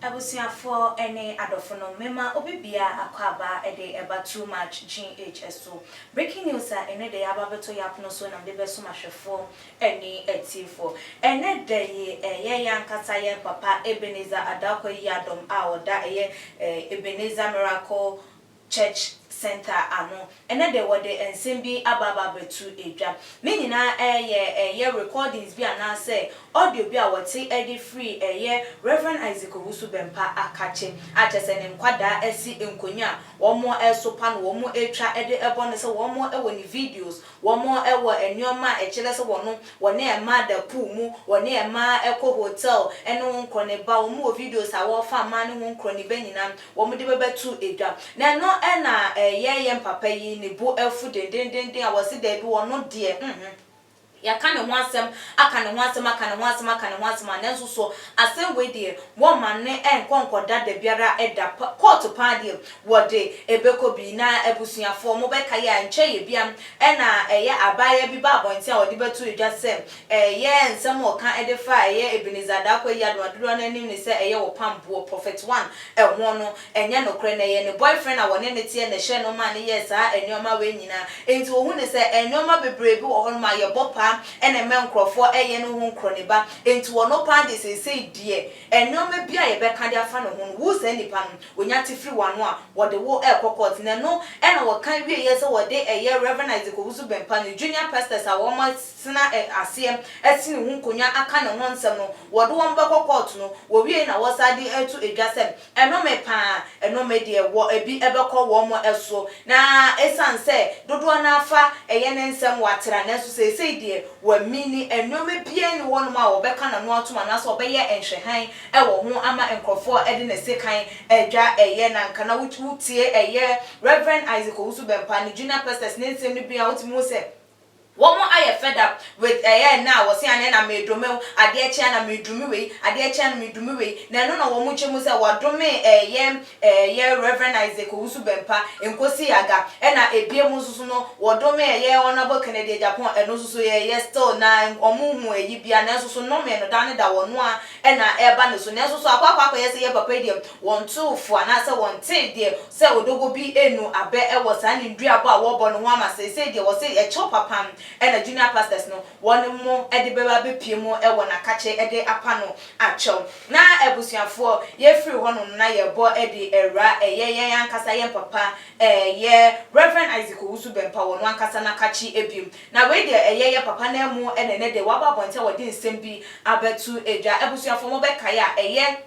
Abusuafoɔ ne adɔfo nom, mema obi biara akwaaba de ɛba Too Much GH so. Breaking news a ɛnnɛ da yi aba abɛtɔ yɛn apono so na mede bɛsom ahwɛfoɔ ne atiefoɔ. Ɛnnɛ da yi ɛyɛ yɛn ankasa yɛn papa Ebenezer Adarkwa Yiadom a ɔda ɛyɛ Ebenezer Miracle Church Centre ano. Ɛnnɛ de wɔde nsɛm bi aba aba abɛto dwa. Ne nyinaa yɛ ɛyɛ recordings bi anaasɛ audio bi a wɔte de firi ɛyɛ Rev. Isaac Owusu Bɛmpa akakye a kyerɛ sɛ ne nkwadaa asi nkonnwa a wɔresopa no, wɔretwa de bɔ no sɛ wɔwɔ ne videos Wɔn wɔ nnoɔma a ɛkyerɛ sɛ wɔno wɔne mmaa da pool mu, wɔne mmaa kɔ hotel ne ho nkorɔneba, wɔn wɔ videos a wɔfa mmaa ne ho nkorɔneba nyinaa wɔn de bɛbɛto dwa. Na ɛno na ɛyɛ yɛn papa yi ne bo afu dendendenden a wɔse daabi wɔno deɛ mm yɛaka ne ho asɛm, aka ne ho asɛm, aka ne ho asɛm, aka ne ho asɛm a nanso so asɛm wei deɛ wɔmma no nkɔ nkɔda dabiara da, court paa deɛ Wɔde ɛbɛkɔ bi na abusuafoɔ mo bɛkae a nkyɛeɛ bia ɛna ɛyɛ abaayewa bi ba abɔnten a ɔde bɛto dwa sɛ ɛyɛ nsɛm a ɔka de fa ɛyɛ Ebenezer Darko Yiadom a dodoɔ no ara nim no sɛ ɛyɛ Ɔpam boɔ Prophet One ho no ɛnyɛ nokorɛ na ɛyɛ ne boyfriend a wɔne no teɛ na ɛhyɛɛ no maa no yɛɛ saa nnoɔma wei nyinaa enti wɔhu no sɛ nnoɔma bebree bi wɔ hɔnom a yɛbɔ paa na ɛma nkorɔfoɔ ɛyɛ no ho nkorɔniba enti ɔno paa deɛ seesei deɛ nnoɔma bi a yɛbɛka de afa ne ho no wo saa nipa no Wɔnya te firi w'ano a, wɔde wo rekɔ court. Na ɛno na wɔka wieeɛ sɛ wɔde ɛyɛ Rev. Isaac Owusu Bempah ne junior pastors a wɔatena aseɛ asi ne ho nkonnwa aka ne ho nsɛm no, wɔde wɔn bɛkɔ court no, wɔwiei na wɔsan de reto dwa sɛ ɛnome pa ara, ɛnome deɛ wɔ ebi bɛkɔ wɔn so. Na ɛsiane sɛ dodoɔ no ara fa ɛyɛ ne nsɛm wɔatra, nanso seesei deɛ wɔamini, nnoɔma biara nni hɔnom a wɔbɛka n'ano atom anaasɛ wɔbɛyɛ nhwɛhan wɔ ho ama nkurɔfoɔ de ne sekan adwa ɛyɛ na nka na wotie ɛyɛ Rev. Isaac Owusu Bɛmpa ne Junior Pastors ne nsɛm no bi a wotumi hu sɛ wɔn ayɛ fed up with ɛyɛ nna a wɔse anɛ na medome wo adeɛ kye a na medumi wei adeɛ kye a na medumi wei na ɛno na wɔn kyɛ mu sɛ wɔadome ɛyɛ ɛyɛ Rev. Isaac Owusu Bɛmpa Nkosi Aga ɛna ebiem nso so no wɔdome ɛyɛ Honourable Kennedy Agyapong ɛno nso so ɛyɛ still na wɔn nhu ɛyi bia nanso so nnome no da ne da wɔn a na ɛreba ne so. Nanso so akɔ akɔ akɔyɛ sɛ yɛn papa yi deɛ wɔntoo fo anaasɛ wɔntee deɛ sɛ odogo bi renu abɛ wɔ saa ne nduabɔ a wɔrebɔ no ho ama seesei deɛ wɔse ɛkyɛw papa na junior pastors no wɔn mo de bɛba abɛpue mu wɔ n'akakye de apa no akyɛw. Na abusuafoɔ yɛfiri hɔ nom na yɛrebɔ de awura ɛyɛ yɛn ankasa yɛn papa ɛyɛ Rev. Isaac Owusu Bɛmpa wɔn ankasa n'akakye biom. Na wei deɛ ɛyɛ yɛ papa no amu na ɛnɛ deɛ waba abɔnten a wɔde nsɛm bi abɛto dwa. Abusuafoɔ mobɛkae a ɛyɛ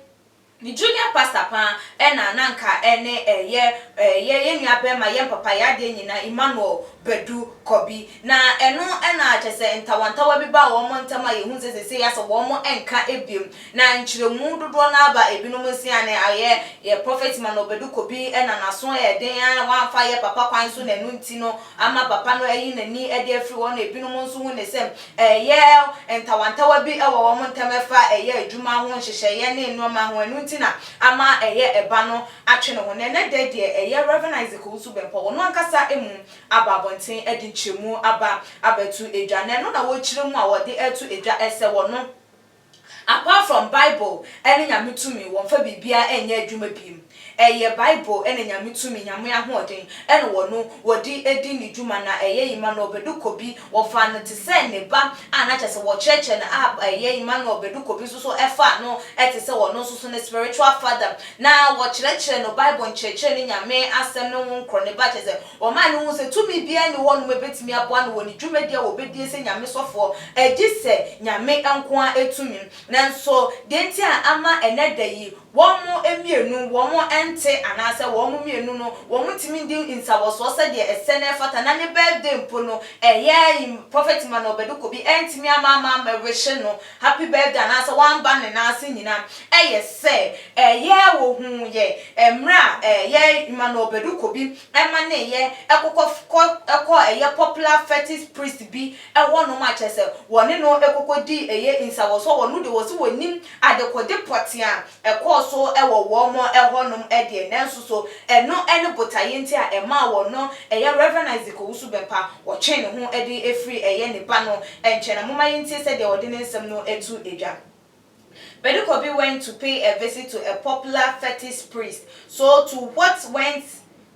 ne junior pastor paa ɛna na nka ɛne ɛyɛ ɛyɛ yɛn nua bɛɛma yɛn papa yɛn adeɛ nyinaa Emmanuel Badu Kɔbi. Na ɛno na kyerɛ sɛ ntawantawa bi baa wɔn ntam a yɛhu sɛ seesei asɛ wɔn nka biom. Na nkyerɛmu dodoɔ no ara ba ebinom nse a na ayɛ yɛ Prophet Emmanuel Badu Kɔbi na n'aso yɛ den ara wamfa yɛ papa kwan so na ɛno nti no ama papa no ayi n'ani de afiri hɔ na ebinom nso hu no sɛ ɛyɛ ntawantawa bi wɔ wɔn ntam ɛfa ɛyɛ adwuma ho nhyehyɛeɛ ne nnoɔma ho ɛno nti na ama ɛyɛ ɛba no atwe ne ho. Na ɛnnɛ da yi deɛ ɛyɛ Rev. Isaac Owusu Bempah ɔno ankasa mu aba abɔnten de nkyerɛmu aba abɛto dwa na ɛno na wɔrekyerɛ mu a wɔde reto dwa sɛ wɔno Apart from bible ne Nyame tumi wɔnfa biribiara nyɛ adwuma biom. Ɛyɛ bible ne Nyame tumi, Nyame ahoɔden na wɔno wɔde di ne dwuma na ɛyɛ Emmanuel Badu Kobi wɔfaa no te sɛ ne ba a na kyerɛ sɛ wɔkyerɛkyerɛ no a ɛyɛ Emmanuel Badu Kobi nso so faa no te sɛ ɔno nso so ne spiritual father na wɔkyerɛkyerɛ no bible nkyerɛkyerɛ ne Nyame asɛm ne ho nkorɔ ne ba kyerɛ sɛ Wɔmaa no huu sɛ tumi biara nni hɔnom a ɛbɛtumi aboa no wɔ ne dwumadi a wɔbɛdie sɛ Nyame sɔfoɔ, gye sɛ Nyame nko ara tumi. Nanso deɛ nti a ama ɛnnɛ da yi wɔn mmienu wɔn nte anaasɛ wɔn mmienu no wɔn ntumi ndi nsawɔsoɔ sɛdeɛ ɛsɛ na ɛfata na ne birthday mpo no ɛyɛ Prophet Emmanuel Badu Kobi antumi amma amma ammɛwihye no happy birthday anaasɛ wamba ne nan ase nyina ɛyɛ sɛ ɛyɛ wɔhuuiɛ mmerɛ a ɛyɛ Emmanuel Badu Kobi ɛma ne yɛ ɛkokɔ kɔ kɔ ɛyɛ popular fetish priest bi hɔ nom a kyerɛ sɛ wɔne no kɔkɔ dii ɛyɛ nsawɔsɔ wɔ no deɛ wɔse wɔnim adekode pɔtee a ɛkɔɔ so wɔ wɔn hɔ nom deɛ nanso so ɛno ne botaeɛ nti a ɛmaa wɔ no ɛyɛ Rev Isaac Owusu Bɛmpa wɔtwee ne ho de firii ɛyɛ ne ba no nkyɛn na momma yɛntie sɛdeɛ ɔde ne nsɛm no to dwa. Badu Kobi went to pay a visit to a popular fetish priest so to what went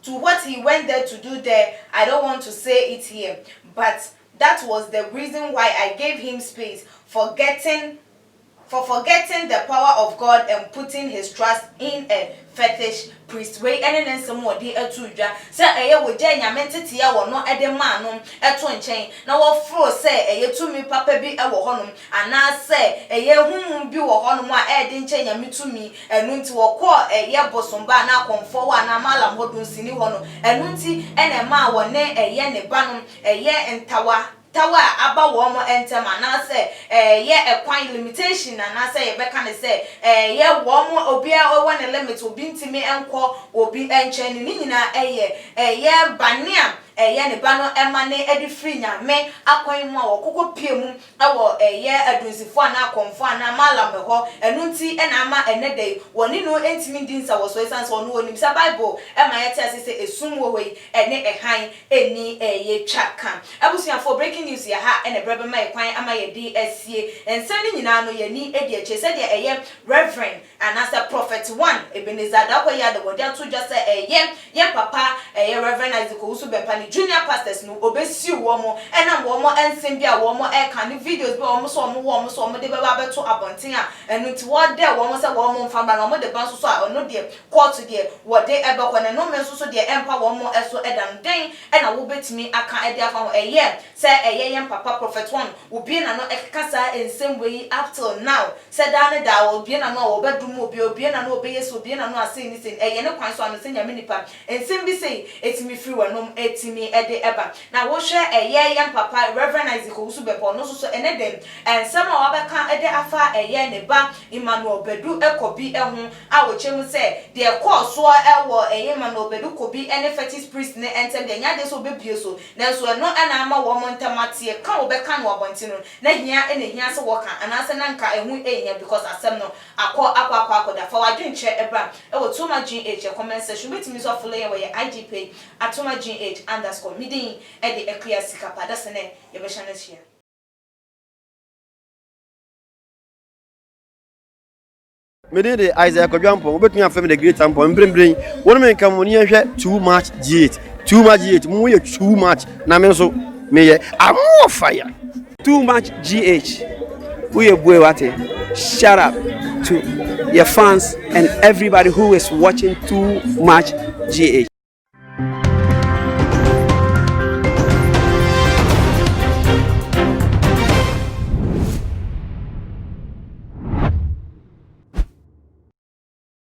to what he went there to do there I don't want to say it here but that was the reason why I gave him space for getting for forgetting the power of God and putting his trust in a fetish priest Wei ne ne nsɛm a ɔde too dwa sɛ ɛyɛ wɔgyae Nyame ntetee a wɔno de maa no to nkyɛn na wɔforo sɛ ɛyɛ tumi papa bi wɔ hɔnom anaasɛ ɛyɛ honhom bi wɔ hɔnom a ɛyɛ den kyɛn Nyame tumi ɛno nti wɔkɔɔ ɛyɛ bosomba anaa akɔmfoɔ hɔ anaa Mallam hɔ dunsini hɔ no ɛno nti na ɛmaa wɔne ɛyɛ ne ba no ɛyɛ ntawa tawa a aba wɔn ntam anaasɛ ɛyɛ ɛkwan, limitation, anaasɛ yɛbɛka no sɛ ɛyɛ wɔn obiara wɔ ne limit, obi ntumi nkɔ obi nkyɛn no, ne nyinaa ɛyɛ ɛyɛ bane a ɛyɛ ne ba no ma no de firi Nyame akwan mu a wɔkɔkɔ pue mu wɔ ɛyɛ adunsifoɔ anaa akɔmfoɔ anaa Mallam hɔ, ɛno nti na ama ɛnnɛ da yi wɔne no ntumi ndi nsawɔsoɔ ɛsiane sɛ ɔno ɔnim sɛ Bible ma yɛte aseɛ sɛ esum wɔ hɔ yi ɛne ɛhan ɛnni ɛyɛ twa ka. Abusuafoɔ breaking news yɛ ha ɛna ɛberɛ bɛma yɛ kwan ama yɛde asie nsɛm no nyinaa no yɛni adi akyire sɛdeɛ ɛyɛ Rev. Anaasɛ Prophet One Ebenezer Darko Yiadom wɔde ato dwa sɛ ɛyɛ yɛn papa ɛyɛ Rev. Isaac Owusu Bempah ne junior pastors no ɔbɛsiw wɔn ɛnam wɔn nsɛm bi a wɔn ɛka ne videos bi a wɔn sɛ wɔn wɔ wɔn sɛ wɔn de bɛba abɛto abɔnten a ɛno nti wɔdɛ wɔn sɛ wɔn mfa mmra na wɔn de ba nso so a ɛno deɛ kɔɔto deɛ wɔde ɛbɛkɔ na nnome nso so deɛ ɛmpa wɔn so da no dɛn na wobɛtumi aka de afa ho? Ɛyɛ sɛ ɛyɛ yɛn papa Prophet One obue n'ano ɛkeka saa nsɛm wei yi up till now sɛ daa ne daa ɔbue n'ano a ɔbɛdom obi, ɔbue n'ano a ɔbɛyɛ sei, ɔbue n'ano a sei ne sei, ɛyɛ ne kwan so ano sɛ Nyame nipa nsɛm bi sei ɛtumi firi w'anom ɛtumi de ɛba. Na wohwɛ ɛyɛ yɛn papa Rev Isaac Owusu Bɛpɔ ɔno nso so ɛnɛ da yi nsɛm a wabɛka de afa ɛyɛ ne ba Emmanuel Badu Kobi ho a wɔkyerɛ mu sɛ deɛ ɛkɔɔ soɔ wɔ ɛyɛ Emmanuel Badu Kobi ne Fetish Priest no ntam deɛ ɛnyɛ adeɛ sɛ wɔbɛbue so nanso ɛno na ama wɔn ntam ateɛ, ka a wɔbɛka no wɔ abɔnten no na hia na ɛhia sɛ wɔka anaasɛ na nka ɛho nhia because asɛm no akɔ akɔ akɔ akɔda. Fa w'adwenkyerɛ bra wɔ Toma GH comment section, wobɛtumi nso afollow yɛn wɔ yɛn IG page at Toma GH underscore. Me din de Akua Sikapa, dasene yɛbɛhyɛ no ahyia. Me din de Isaiah Kwadwo Ampong. Wobɛtumi afrɛ me The Great Ampong. Mprempren, wo ne me nka mo ni yɛnhwɛ Too Much G8. Too Much G8, mo yɛ too much na me nso meyɛ I'm on fire. Too much GH woyɛ bue wate shut up to your fans and everybody who is watching too much GH.